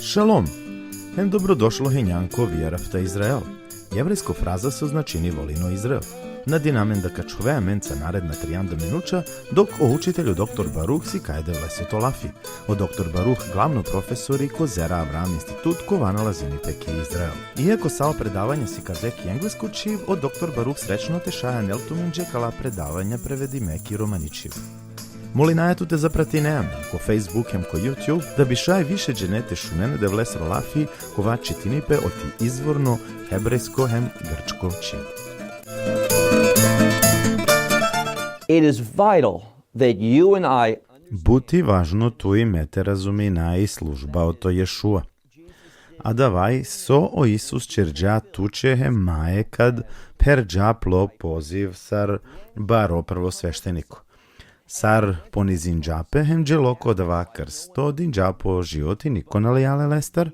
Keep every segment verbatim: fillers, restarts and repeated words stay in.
Šalom! Hem dobrodošlo hinjan ko Veahavta Izrael. Jevrejsko fraza so značini volin o Izrael. Nadinamen da ka ačhove amenca naredna trianda minuća, dok o učitelj o doktor Baruh sikaj e Devlesoto lafi. O doktor Baruh glavno profesori ko Zera Avraam Institut, kova nalazini pe ki Izrael. Iako sa o predavanja sikade ki englesko čhib, o doktor Baruh srećno te šaj anel tumenđe kala predavanja prevedime ki romani čhib. Molinaja tut te zapratine amen ko Facebook hem ko YouTube, da bi šaj više džene te šunen e Devlesoro lafi, kova čitini pe oti izvorno hebrejsko hem grčko čhib. It is vital that you and I But i važno tu i me te razumina i služba oto Ješua. Adava i so o Isus ćerđa tuće hem maje kad pherđa plo poziv sar baro prvosvešteniko. Sar ponizinđa pe hem đelo ko adava krsto, dinđa po životi, niko na lijal e lestar,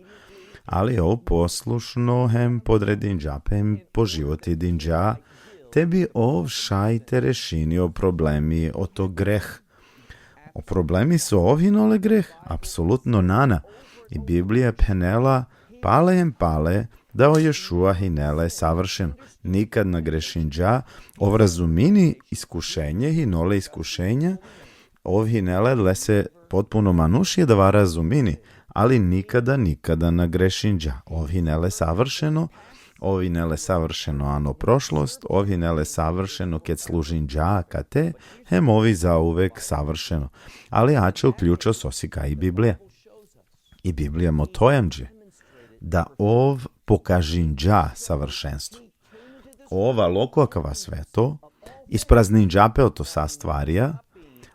ali ov poslušno hem podredinđa pe hem po životi dinđa, te bi ov šaj te rešini o problemi oto greh. O problemi so ov hine le greh? Apsolutno nana. I Biblija phenela pale hem pale da o Ješua hine le savršen. Nikad na grešinđa, ov razumini iskušenje, hine le iskušenja, ov hine le, lese potpuno manuš i adava razumini, ali nikada, nikada na grešinđa. Ov hine le savršeno, ov hine le savršeno ano prošlost, ov hine le savršeno ked služinđa akate, hem ov i zauvek savršeno. Ali ače o ključo so sikaj i Biblija. I Biblija mothoj amenđe da ov pokažinđa savršenstvo. Ov alo ko akava sveto, isprazninđa pe oto sa stvarija,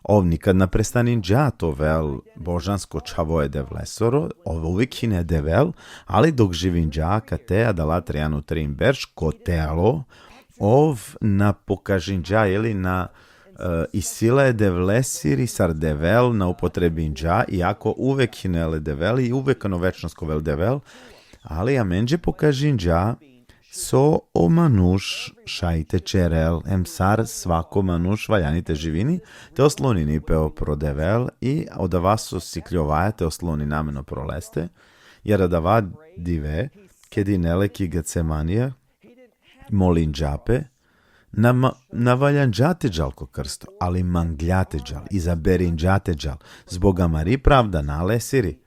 ov nikad na prestaninđa te ovel božansko čhavo e Devlesoro, ov uvek hine Devel, ali dok živinđa akate adala trianda trin berš ko telo, ov na pokažinđa ili na, e, i sila e Devlesiri sar Devel na upotrebinđa, iako uvek hine le Devel i uvek ano večnost ka ovel Devel, ali amenđe pokažinđa so o manuš šaj te ćerel, hem sar svako manuš valjani te živini, te oslonini pe opro Devel, i odava so sikljovaja te oslonina amen opro leste, jer adava dive, ked hine le ki Getsemanija, molinđa pe, na ma-, na valjanđa te džal ko krsto, ali manglja te džal, izaberinđa te džal, zbog amari pravda, na lesiri,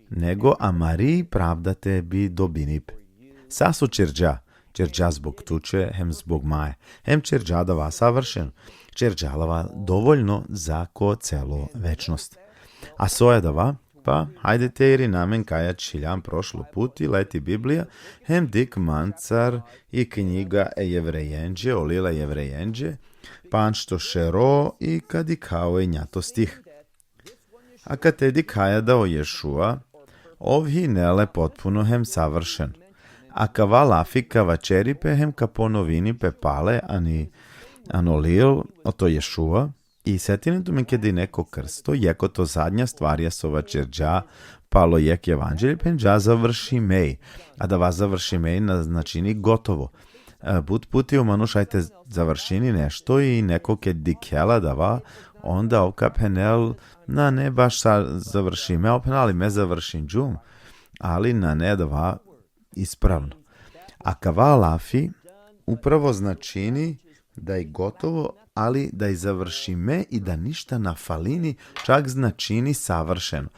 nego amari pravda te bi dobini pe. Sa so ćerđa, ćerđa zbog tuće, hem zbog maje, hem ćerđa adava savršeno, ćerđa adava dovoljno za ko celo večnost. A so i adava? Pa, hajde te irina amen kaj ačhiljam prošlo puti, leti Biblija, hem dikh mancar i knjiga e Jevrejenđe, o lil e Jevrejenđe, pandžto šero i ka dikha o enjato stih. Akate dikhaja da o Ješua, ov hine le potpuno hem savršen. Akava lafi ka vaćeri pe hem ka ponovini pe pale ani ano lil, oto Ješua, i setinen tumen ked hine ko krsto, jekh oto zadnja stvarja so vaćerđa palo jekh evanđelje, phenđa završime i. Adava završime i na značini gotovo. E, but puti o manuš šaj te završini nešto i neko ked dikhela adava, onda ov ka phenel, nane baš sa završime, ov phenel, ali me završinđum, ali nane adava ispravno. Akava lafi upravo značini da i gotovo, ali da i završime i da ništa na falini, čak značini savršeno.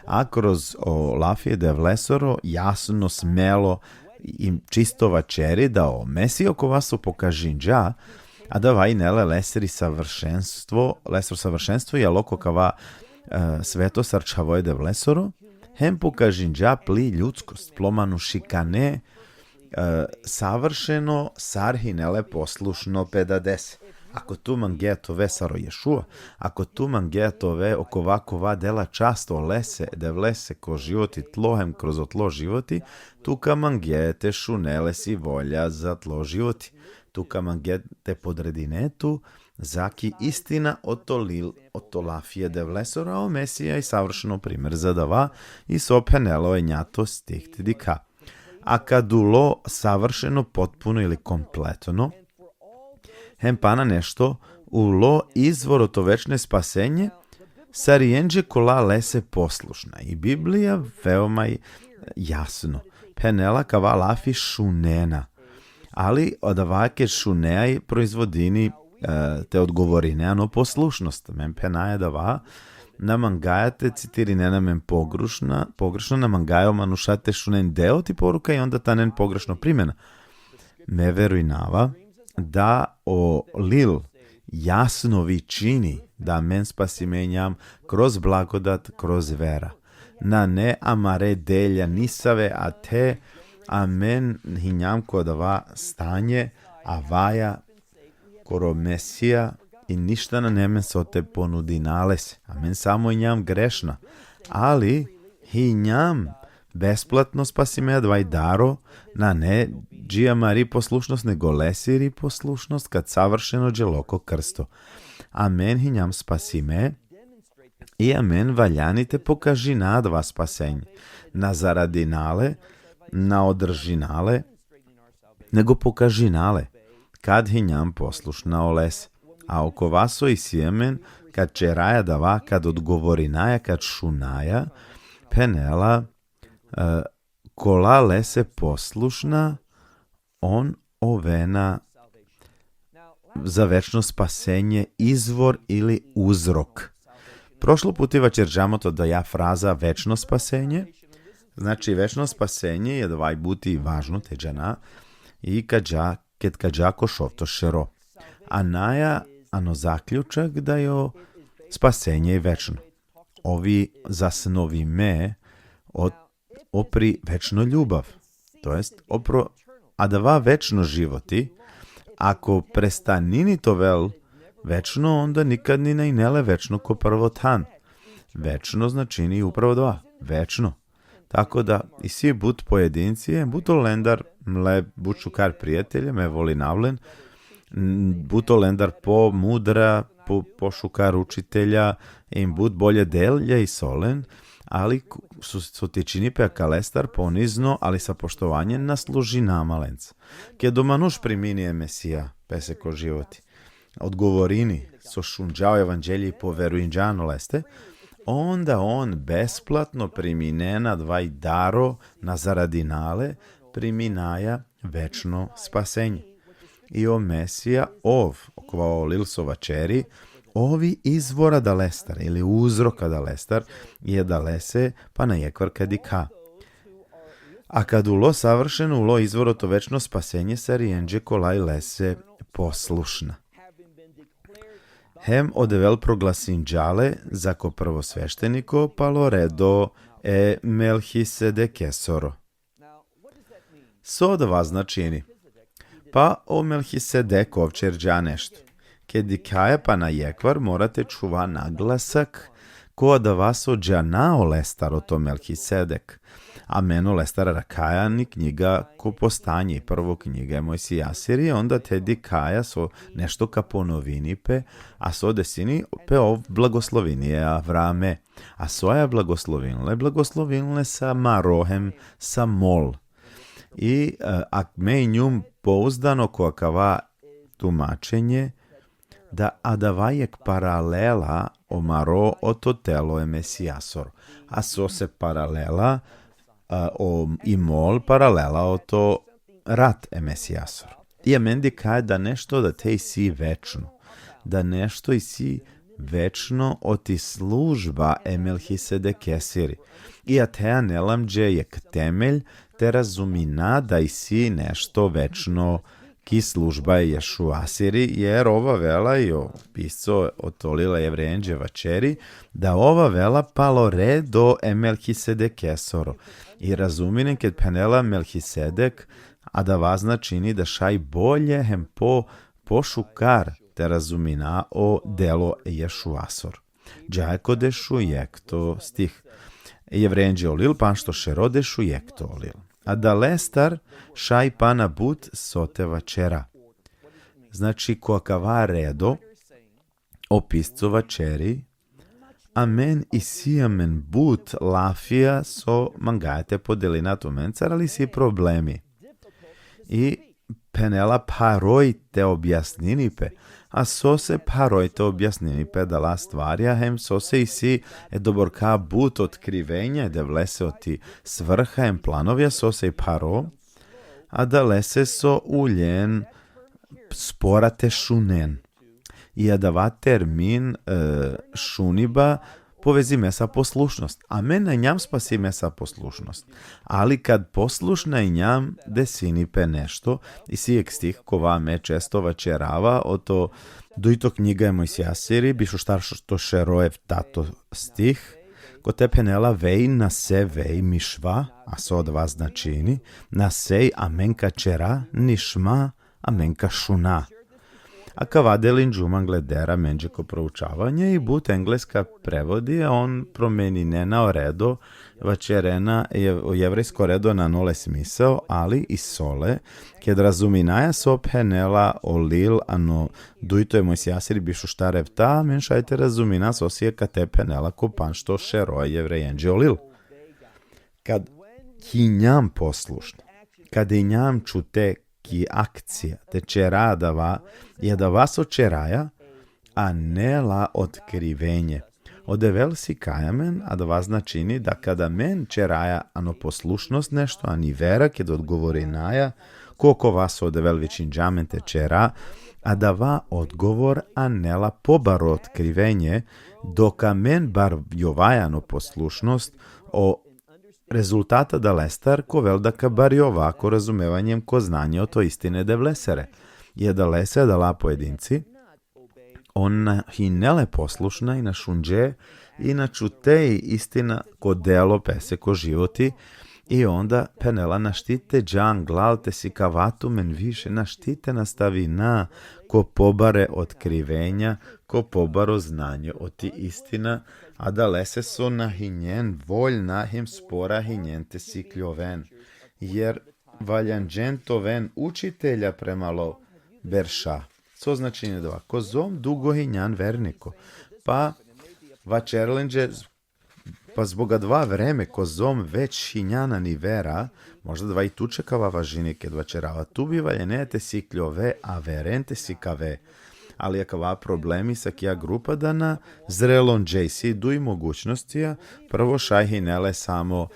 A kroz o lafi e Devlesoro jasno, smelo i čisto vaćeri da o Mesija okova so pokažinđa, adava hine le lesiri savršenstvo, lesoro savršenstvo, i alo ko akava, e, sveto sar čhavo e Devlesoro, hem pokažinđa pli ljudskost, plo manušikane, e, savršeno sar hine le poslušno pe dadese. Ako tu mangea te ove sar o Ješua, ako tu mangea te ove okova kova dela čast olese, Devlese, ko životi tlo hem kroz o tlo životi, tu ka mangea te šune lesi volja za tlo životi. Tu ka mangea te podredine tu zaki istina oto lil, oto lafi e Devlesoro, a o Mesija i savršeno primer za adava, i so phenela o enjato stih te dikha. A kad ulo savršeno, potpuno ili kompletno, hem pana nešto, ulo izvor oto večno spasenje, Sarijenđe kola lese poslušna. I Biblija veoma jasno phenela kava lafi šunena. Ali odava ked šunea i proizvodini, e, te odgovorine ano poslušnost. Amen phenaja dava, na mangaja te citirinen amen pogrešno, pogrešno, na mangaja o manuša te šunen deo ti poruka i onda te anen pogrešno primena. Me verujnava da o lil jasno vičini da amen spasime injam kroz blagodat, kroz vera. Nane amare delja nisave, a te amen hinjam ko dava stanje, avaja koro Mesija i ništa nane amen so te ponudina lese. Amen samo injam grešna, ali hinjam besplatno spasime, adava i daro, nane dži amari poslušnost, nego lesiri poslušnost, kad savršeno đelo ko krsto. Amen hinjam spasime, i amen valjani te pokažina adava spasenje. Na zaradina le, na održina le, nego pokažina le, kad hinjam poslušna olese. A okova so isi amen, kad ćeraja dava, kad odgovorinaja, kad šunaja, phenela, e, kola lese poslušna, on ovena za večno spasenje izvor ili uzrok. Prošlo puti vaćerđam oto daja fraza večno spasenje. Znači, večno spasenje i adava i but važno te džana i ka dža, ked ka dža ko šovto šero. Anaja ano zaključak da i o spasenje i večno. Ov i zasnovime o, opri večno ljubav. To jest, opro adava večno životi, ako prestanini te ovel večno, onda nikad ni na ine le večno ko prvo than. Večno značini upravo adava, večno. Tako da, isi but pojedinci, em but olendar, mle but šukar prijatelje, me volinav len, m, but olendar po mudra, po, po šukar učitelja, em but bolje delja isi olen, ali ku-, so, so tičini pe akalestar ponizno, ali sa poštovanjem, na služina ma lenca. Ked o manuš primini e Mesija pese ko životi, odgovorini, so šunđa o evanđelje i poverujinđa ano leste, onda on besplatno priminena adava i daro, na zaradina le, priminaja večno spasenje. I o Mesija ov, okova o lil so vaćeri, ov i izvor adalestar, ili uzrok adalestar, i adalese pana jekhvar ka dikha. A kad ulo savršeno, ulo izvor oto večno spasenje, sarijenđe kola i lese poslušna. Hem o Devel proglasinđa le zako prvosvešteniko palo redo e Melhisedekesoro. So adava značini? Pa o Melhisedek ov ćerđa nešto. Ked dikhaja pana jekhvar, mora te čhuva naglasak ko adava so džana olestar oto Melhisedek. Amen olestar arakhaja ani knjiga ko Postanje, prvo knjiga e Mojsijasiri, onda te dikhaja so nešto ka ponovini pe, a so desini pe, ov blagoslovini e Avrame. A so aja blagoslovini le? Blagoslovini le sa maro hem sa mol. I, e, ak me injum pouzdano ko akava tumačenje, da adava jekh paralela o maro oto telo e Mesijasoro. A sose paralela, a, o, i mol paralela oto rat e Mesijasoro. I amen dikhaja da nešto da te isi večno. Da nešto isi večno oti služba e Melhisedekesiri. I ateja anela amenđe jekh temelj te razumina da isi nešto večno ki služba e Ješuasiri, jer ov avela, i o pisco oto lil e Jevrejenđe vaćeri, da ov avela palo redo e Melhisedekesoro. I razuminen ked phenela Melhisedek, adava značini da šaj bolje hem po, pošukar te razumina o delo e Ješuasoro. Džaja ko dešujekto stih. Jevrejenđe o lil, pandžto šero, dešujekto o lil. Adalestar šaj pana but so te vaćera. Znači, ko akava redo, o pisco vaćeri, amen isi amen but lafija so mangaja te podelina tumencar, ali isi problemi. I phenela, pharoj te objasnini pe, A sose pharo, i te objasnini pe adala stvarja, hem sose isi e doborka but otkrivenja e Devlese oti svrha hem planovja, sose i pharo, adalese so uljen spora te šunen. I adava termin, e, šuniba povezime sa poslušnost. Amen na injam spasime sa poslušnost. Ali kad poslušna injam, desini pe nešto, isi jek stih kova me često vaćerava, oto dujto knjiga e Mojsijasiri, bišuštar šušto šero eftato stih, kote phenela: vej na'aseh vej mishvah, a so adava značini, na'aseh amen ka ćera, nishmah amen ka šuna. Akava delinđum angleder amenđe ko proučavanje i but engleska prevodi, a on promeninena o redo, vaćerena je, o jevrejsko redo nane ole smisao, ali isi ole, ked razuminaja so phenela o lil ano dujto e Mojsijasiri bišuštar efta, amen šaj te razumina sose akate phenela ko pandžto šero e Jevrejenđe o lil. Kad hinjam poslušna, kad hinjam čute ki akcija, te ćera adava, i adava so ćeraja, anela otkrivenje. O Devel sikaja amen, adava značini da kad amen ćeraja ano poslušnost nešto, ani vera, ked odgovorinaja ko kova so o Devel vičinđa amen te ćera, adava odgovor anela pobaro otkrivenje, dok amen barjovaja ano poslušnost, o rezultata adalestar ka ovel da ka barjova ko razumevanje hem ko znanje oto istine Devlesere. I adalese adala pojedinci, on na hine le poslušna i na šunđe i na čute i istina ko delo pese, ko životi, i onda phenela: našti te dža anglal, te sikava tumen više, našti te nastavina ko pobare otkrivenja, ko pobaro znanje oti istina, adalese so na hinjen voljna hem spora hinjen te sikljoven. Jer valjanđen te oven učitelja prema lo berša. So značini adava? Kozom dugo hinjan verniko. Pa vaćerlenđe, pa zbog adava vreme, kozom već hinjan ani vera, možda adava i tuće kava važini ked vaćerava, tu bi valjane te sikljove, averen te sikave. Ali akava problemi sa kija grupa da na zrelonđe, isi duj mogućnostija, prvo šaj hine le samo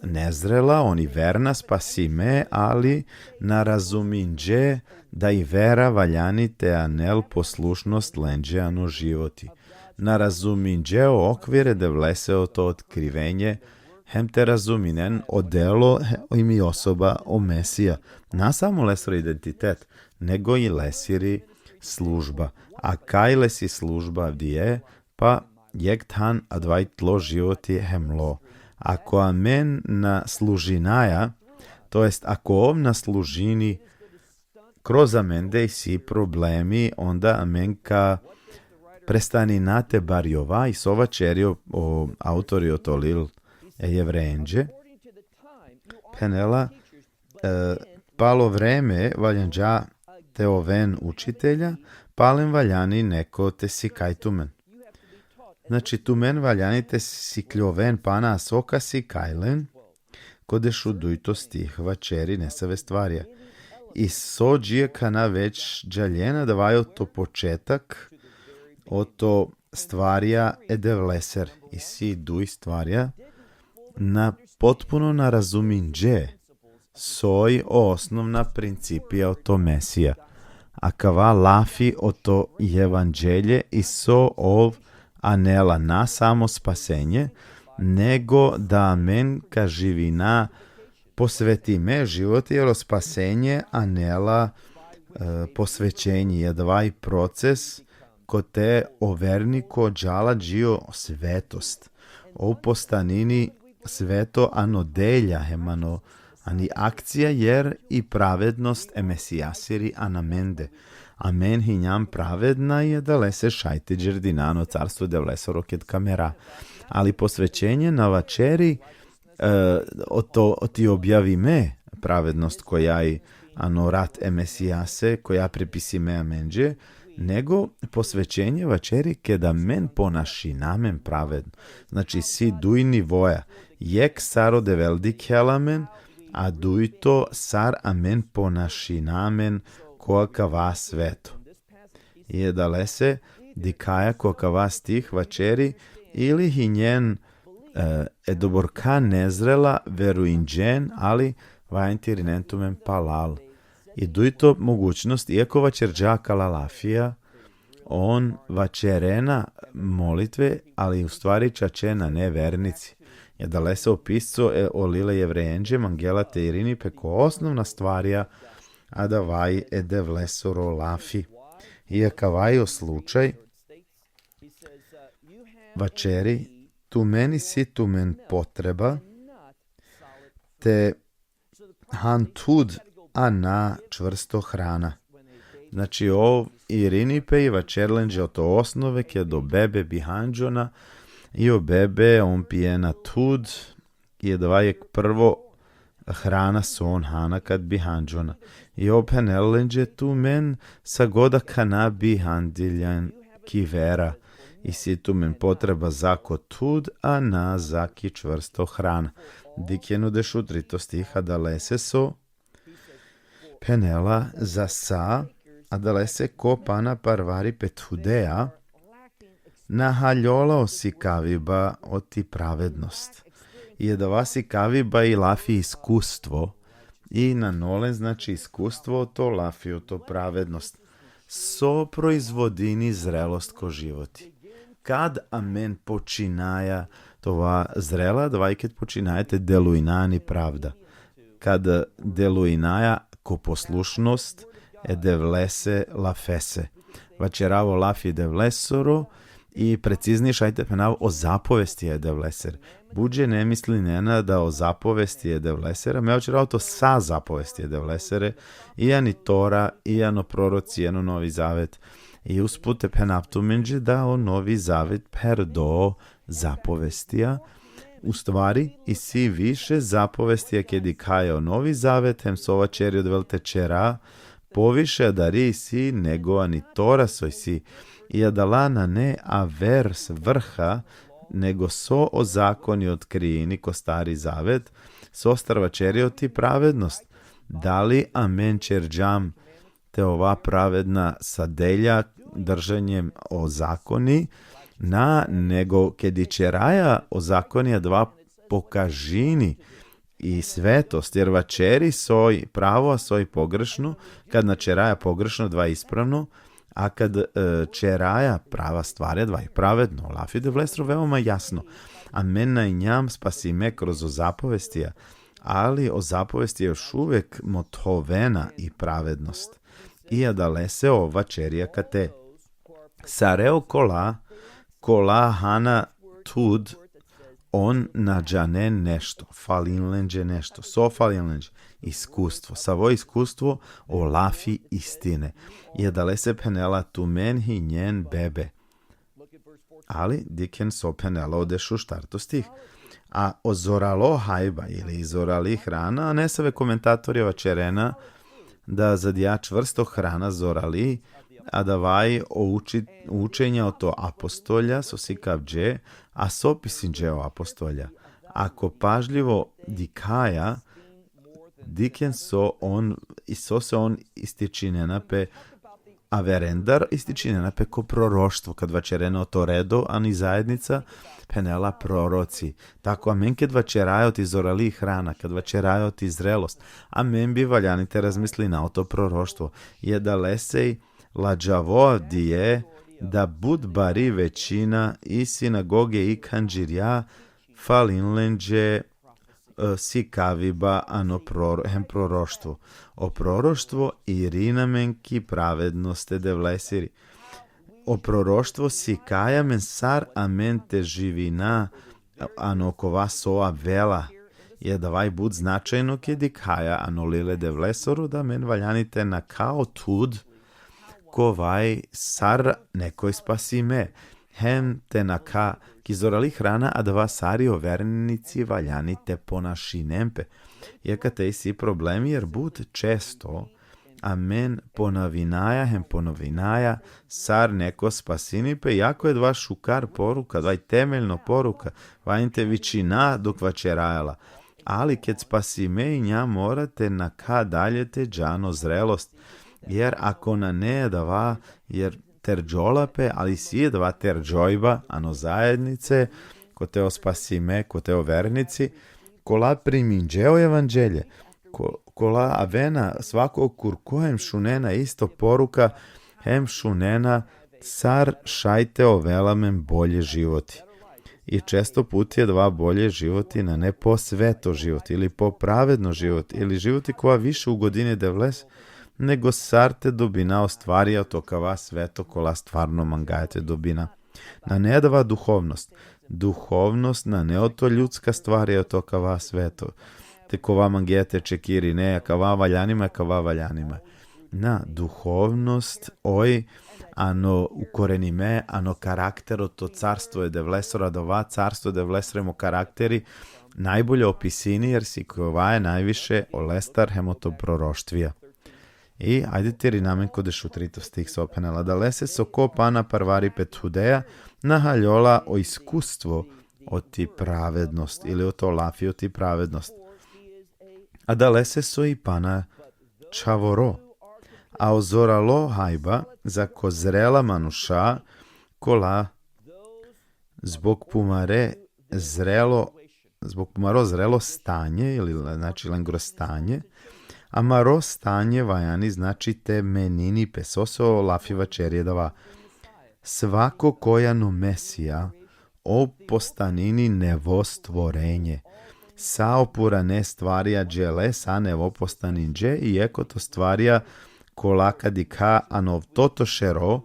nezrela, on i verna, spasime, ali na razuminđe da i vera valjani te anel poslušnost lenđe ano životi. Na razuminđe o okvire Devlese oto otkrivenje, hem te razuminen o delo, he, hem i osoba o Mesija. Na samo lesro identitet, nego i lesiri služba. A kaj lesi služba avdive? Pa jek than adava i tlo životi hem lo. Ako amen na služinaja, to jest ako ov na služini, kroz amende isi problemi, onda amen ka prestanina te barjova, i so vaćeri o, o autori oto lil e Jevrejenđe, phenela, e, palo vreme valjanđa te oven učitelja, palem valjani neko te sikaj tumen. Znači, tumen valjani te sikljoven pana so ka sikaj len, ko dešudujto stih vaćeri nesave stvarja. I so dži akana već džaljen, adava i oto početak, oto stvarja e Devlesere. Isi duj stvarja, na potpuno na razuminđe soj o osnovna principija oto Mesija. Akava lafi oto evanđelje i so ov anela, na samo spasenje, nego da amen ka živina posvetime životi, jer o spasenje anela, e, posvećenje, i adava i proces kote o verniko džala dži o svetost. Ov postanini sveto ano delja, hem ano, ani akcija, jer i pravednost e Mesijasiri ano amende. Amen hinjam pravedna i adalese šaj te đerdina ano carstvo Devlesoro ked ka mera. Ali posvećenje na vaćeri, e, oto, oti objavime pravednost koja i ano rat e Mesijase, koja pripisime amenđe, nego posvećenje vaćeri keda amen ponašina amen pravedno. Znači, isi duj nivoja. Jek sar o Devel dikhela amen, a dujto sar amen ponašina amen ko akava sveto. I adalese dikhaja ko akava stih vaćeri, ili hinjen, e, edobor ka nezrela verujinđen, ali valjani te irinen tumen palal. I dujto mogućnost, iako vaćerđa akala lafija, on vaćerena molitve, ali u stvari čače nane vernici. I adalese o pisco e o lil e Jevrejenđe mangela te irini pe ko osnovna stvarja, adava i e Devlesoro lafi. I akava i o slučaj, vaćeri, tumen isi tumen potreba te han thud, a na čvrsto hrana. Znači, ov irini pe i vaćeri lenđe oto osnove, ked o bebe bihanđona, i o bebe on pijena thud, i adava i prvo hrana so on hana kad bihanđona. I ov phenela lenđe, tumen sa god akana bihandiljan ki vera, isi tumen potreba zako thud, a na zaki čvrsto hrana. Dikhen o dešutrito stih, adalese so phenela, za sa, adalese ko pana parvari pe thudea, na haljola o sikaviba oti pravednost. I adava sikaviba i lafi iskustvo, i nane len, znači, iskustvo oto lafi oto pravednost. So proizvodini zrelost ko životi? Kad amen počinaja te ova zrela, adava i ked počinaja te delujna ani pravda. Kad delujnaja ko poslušnost e Devlese lafese. Vaćerava o lafi e Devlesoro, i preciznije šaj te phenav, o zapovesti e Devlesere. But džene mislinena da o zapovesti e Devlesere, me vaćerava oto sa zapovesti e Devlesere, i ani Tora, i ano proroci, i ano Novi Zavet. I usput te phenav tumenđe da o Novi Zavet pherdo zapovestija. U stvari, isi više zapovestija ked dikhaja o Novi Zavet, hem so vaćeri o Devel te ćera, poviše adari isi nego ani Tora so isi. I adala nane aver svrha, nego so o zakoni otkrini ko Stari Zavet, sostar vaćeri oti pravednost. Da li amen ćerđam te ova pravedna sa delja, držanjem o zakoni? Na, nego ked ćeraja o zakoni, adava pokažini i svetost, jer vaćeri soj pravo, a soj pogrešno. Kad na ćeraja pogrešno, adava ispravno, a kad, e, ćeraja prava stvar, adava i pravedno. Lafi e Devlesoro veoma jasno. Amen na injam spasime kroz o zapovestija, ali o zapovesti još uvek mothovena i pravednost. I adalese ov vaćeri akate. Sare okola, kola hana thud, on na džane nešto, falin lenđe nešto. So falin lenđe? Iskustvo. Savo iskustvo? O lafi istine. I adalese phenela, tumen hinjen bebe. Ali dikhen so phenela o dešuštarto stih. A o zoralo hajba ili zorali hrana, nesave komentatorja vaćerena da za dija čvrsto hrana zorali, adava i o uči-, učenja oto apostolja so sikavđe, a so pisinđe o apostolja. Ako pažljivo dikhaja, dikhen so on, i so se on ističinena pe averendar, ističinena pe ko proroštvo, kad vaćerena oto redo, ani zajednica, phenela proroci. Tako amen ked vaćeraja oti zorali hrana, kad vaćeraja oti zrelost, amen bi valjani te razmislina oto proroštvo. I adalese i ladžavo avdive da but bari većina i sinagoge i khanđirja falin lenđe, e, sikaviba ano proro-, hem proroštvo. O proroštvo irina amen ki pravednost e Devlesiri. O proroštvo sikaja amen sar amen te živina ano kova so avela. I adava i but značajno ked dikhaja ano lil e Devlesoro da amen valjani te nakha o thud, kova i sar nekoj spasime. Hem te nakha ki zorali hrana, adava sar i o vernici valjani te ponašinen pe. I akate isi problemi, jer but često amen ponovinaja hem ponovinaja sar neko spasini pe, iako i adava šukar poruka, adava i temeljno poruka, valjani te vičina dok vaćeraja la. Ali ked spasime injam, mora te nakha dalje te džan o zrelost. Jer ako nane adava, jer terđola pe, ali si adava terđojba, ano zajednice, kote o spasime, kote o vernici, kola priminđe o evanđelje, ko-, kola avena svako kurko hem šunena isto poruka, hem šunena sar šaj te ovel amen bolje životi. I često puti adava bolje životi nane po sveto životi ili po pravedno životi ili životi kova više ugodini Devles, nego sar te dobina o stvarija oto kava sveto kola stvarno mangaja te dobina. Nane adava duhovnost. Duhovnost nane oto ljudska stvarija oto kava sveto. Te kova mangaja te čekiri, ne, akava valjani ma, akava valjani ma. Na, duhovnost oj ano ukorenime, ano karakter oto carstvo e Devlesoro, adava carstvo e Devlesoro hem o karakteri najbolje opisini, jer sikovaja najviše olestar hem oto proroštvija. I ajde te irina amen ko dešutrito stih so phenela: Adalese so ko pana parvari pe thudeja, na haljola o iskustvo oti pravednost, ili oto lafi oti pravednost. Adalese so i pana čhavoro. A o zoralo hajba zako zrela manuša, kola zbog pumare zrelo, zbog pumaro zrelo stanje, ili, znači, lengro stanje, amaro stanje valjani, znači, te menini pe. So, so lafi vaćeri adava: Svako ko ano Mesija, ov postanini nevo stvorenje. Sa o purane stvarija džele, sa nevo postaninđe, i eko to stvarija kola ka dikha ano toto šero,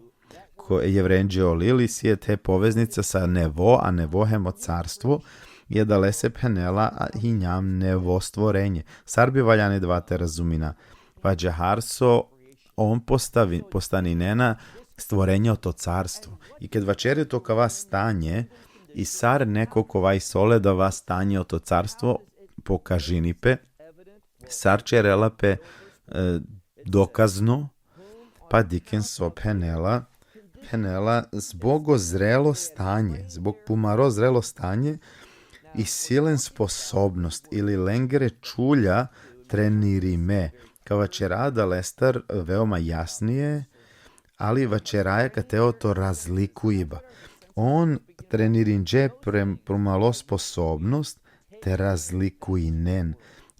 ko e Jevrejenđe o lil, isi ete poveznica sa nevo, a nevo hem o carstvo, i adalese phenela: A hinjam nevo stvorenje. Sar bi valjani adava te razumina? Pa ađahar so on postavi-, postaninena stvorenje oto carstvo. I ked vaćeri oto kava stanje, i sar neko kova isi ole adava stanje oto carstvo, pokažini pe, sar ćerela pe, e, dokazno, pa dikhen so phenela, phenela: Zbog o zrelo stanje, zbog pumaro zrelo stanje, isi len sposobnost ili lengre čulja trenirime. Ka vaćera adalestar veoma jasnije, ali vaćeraja kate oto razlikuiba. On trenirinđe prem-, pumaro sposobnost te razlikuinen.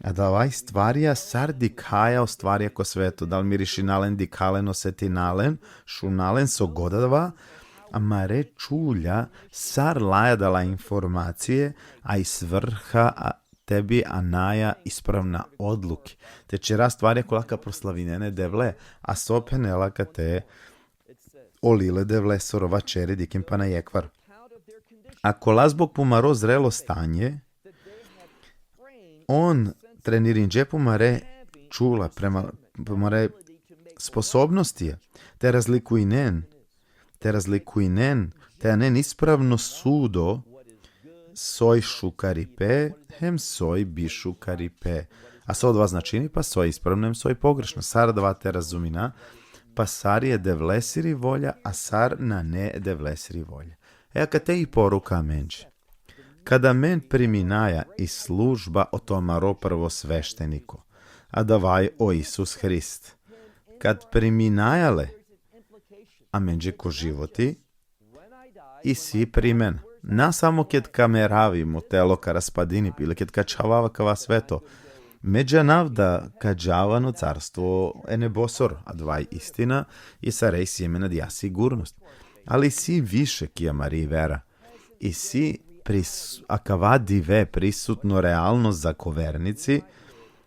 Adava i stvarija sar dikhaja o stvarija ko sveto, dal mirišina len, dikha len, osetina len, šuna len, so god adava, amare čulja sar laja adala informacije, a i svrha, a, te bi anaja ispravna odluke. Te ćera stvarija kola ka proslavinen e Devle, a so phenela kate o lil e Devlesoro, vaćeri, dikhen pana jekhvar. A kola zbog pumaro zrelo stanje, on trenirinđe pumare čula, prema, pumare sposobnosti, te razlikuinen, te razlikuinen, te anen ispravno sudo, soj šukaripe, hem soj bišukaripe. A so adava značini? Pa soj ispravno hem soj pogrešno. Sar adava te razumina? Pa sar i e Devlesiri volja, a sar nane e Devlesiri volja. E, akate i poruka amenđe. Kad amen priminaja i služba oto amaro prvosvešteniko, adava i o Isus Hrist. Kad priminaja le amenđe ko životi, isi primen. Na samo ked ka meravi, mo telo ka raspadini pe, ili ked ka čhavava kava sveto, me džanav da ka džav ano carstvo e nebosoro, adava i istina, i sare isi amen adaja sigurnost. Ali isi više ki amari vera. Isi pris-, akava dive prisutno realnost zako vernici,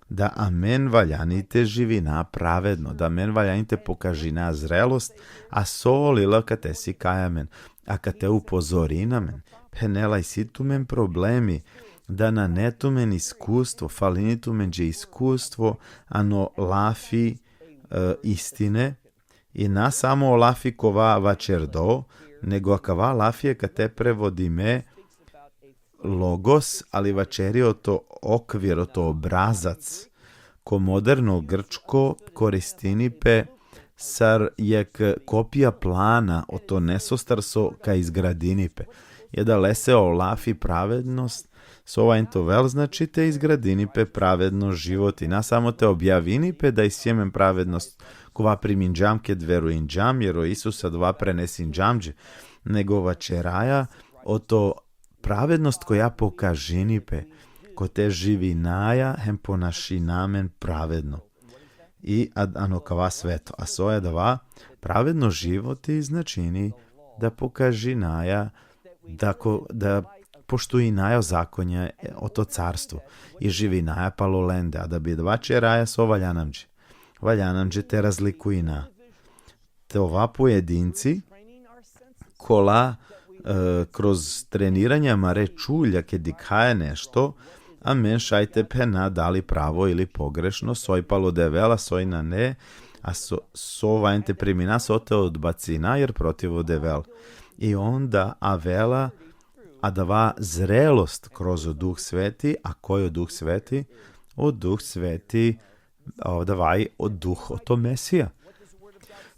da amen valjani te živina pravedno, da amen valjani te pokažina zrelost, a so o lil akate sikaja amen, akate upozorina amen. Phenela: Isi tumen problemi, da nane tumen iskustvo, falini tumenđe iskustvo ano lafi, e, istine, i na samo o lafi kova vaćerdo, nego akava lafi akate prevodime logos, ali vaćeri oto okvir, oto obrazac. Ko moderno grčko koristini pe sar jekh kopija plana oto nesostar so ka izgradini pe. I adalese o lafi pravednost, so valjani te ovel, znači te izgradini pe pravedno životi. Na samo te objavini pe da isi amen pravednost kova priminđam ked veruinđam, jer o Isus adava prenesinđam dži, nego vaćeraja oto pravednost koja pokažini pe, kote živinaja hem ponašina amen pravedno. I ad-, ano kava sveto, a so adava pravedno životi značini da pokažinaja, da ko-, da poštujinaja o zakonja, e, oto carstvo i živinaja palo lende, a da bi adava ćeraja so valja namđe. Valja namđe te razlikujina. Te ova pojedinci, kola, e, kroz treniranja amare čulja ked dikhaja nešto, amen šaj te phena dali pravo ili pogrešno, soj palo Devel, a soj nane, a so, so valjani te primina, so te odbacina, jer protiv o Devel. I onda avela adava zrelost kroz o Duh Sveti, a koj o Duh Sveti? O Duh Sveti, a, adava i o Duh oto Mesija.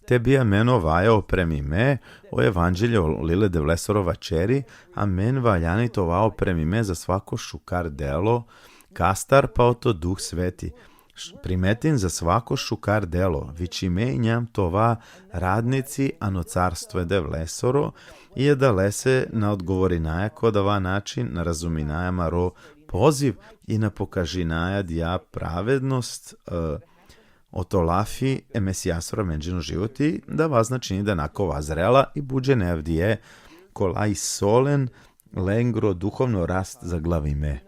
Te bi amen ovaja opremime, o evanđelje, o lil e Devlesoro vaćeri, amen valjani te ova opremime za svako šukar delo, kastar pa oto Duh Sveti. Š-, primetin, za svako šukar delo vičime injam te ova radnici ano carstvo e Devlesoro, i adalese na odgovorinaja ko adava način, na razuminaja amaro poziv i na pokažinaja dija pravednost, e, oto lafi e Mesijasoro amenđe ano životi, adava značini da na ka ova zrela i buđe avdive kola isi len lengro duhovno rast zaglavime.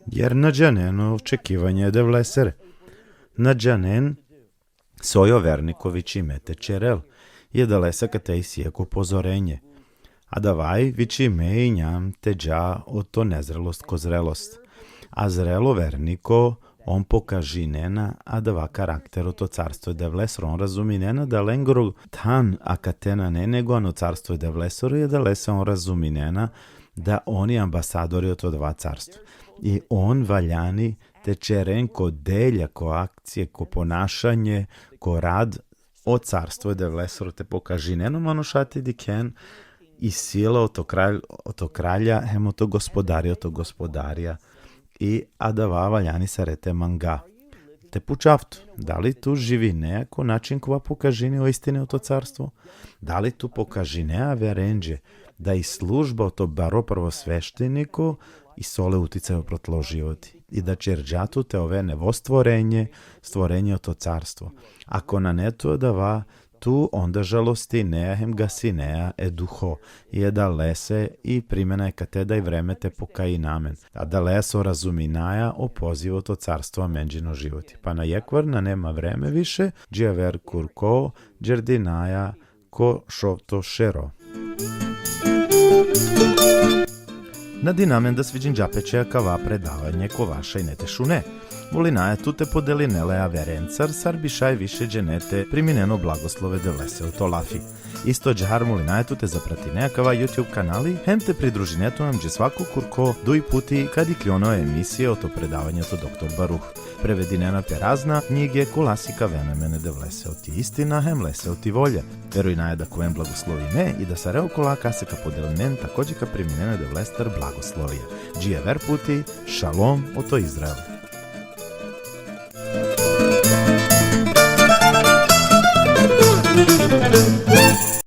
Jer na džanen o očekivanje e Devlesere. Na džanen soj o verniko vičime te ćerel. I adalese kate isi jekh upozorenje. Adava i vičime injam te dža oto nezrelost ko zrelost. A zrelo verniko, on pokažinena adava karakter oto carstvo e Devlesoro, on razuminena da lengro than akate nane nego ano carstvo e Devlesoro, i adalese on razuminena da on i ambasadori oto adava carstvo. I on valjani te ćeren ko delja, ko akcije, ko ponašanje, ko rad, o carstvo e Devlesoro te pokažinen o manuša te dikhen i sila oto kralj-, oto kralja, hem oto gospodari oto gospodarja. I adava valjani sare te manga. Te pučav tut, dali tu živinea ko način kova pokažini o istine oto carstvo? Dali tu pokažinea averenđe da i služba oto baro prvosvešteniko isi ole uticaj upro tlo životi i da ćerđa tut te ove nevo stvorenje, stvorenje oto carstvo? Ako nane tu adava, tu onda žalostinea hem gasinea e Duho, i adalese i primena e kate da i vreme te pokajina amen. Adalese o razuminaja o poziv oto carstvo amenđe ano životi. Pa na jekhvar nane ma vreme više, dži aver kurko, đerdinaja ko šovto šero. Nadinamen da sviđinđa pe će akava predavanje kova šaj ine te šune. Molinaja tut te podeline le averencar, sar bi šaj više džene te priminen o blagoslove Devlese oto lafi. Isto ađahar molinaja tut te zapratine akava YouTube kanali, hem te pridružine tut amenđe svako kurko duj puti kad ikljon o emisije oto predavanje oto doktor Baruh. Prevedinena pe razna knjige kola sikavena amen e Devlese oti istina hem lese oti volja. Verujnaja da ka oven blagoslovime i da sare okola kase ka podelinen takođe ka priminen e Devlestar blagoslovija. Dži aver puti, šalom oto Izrael.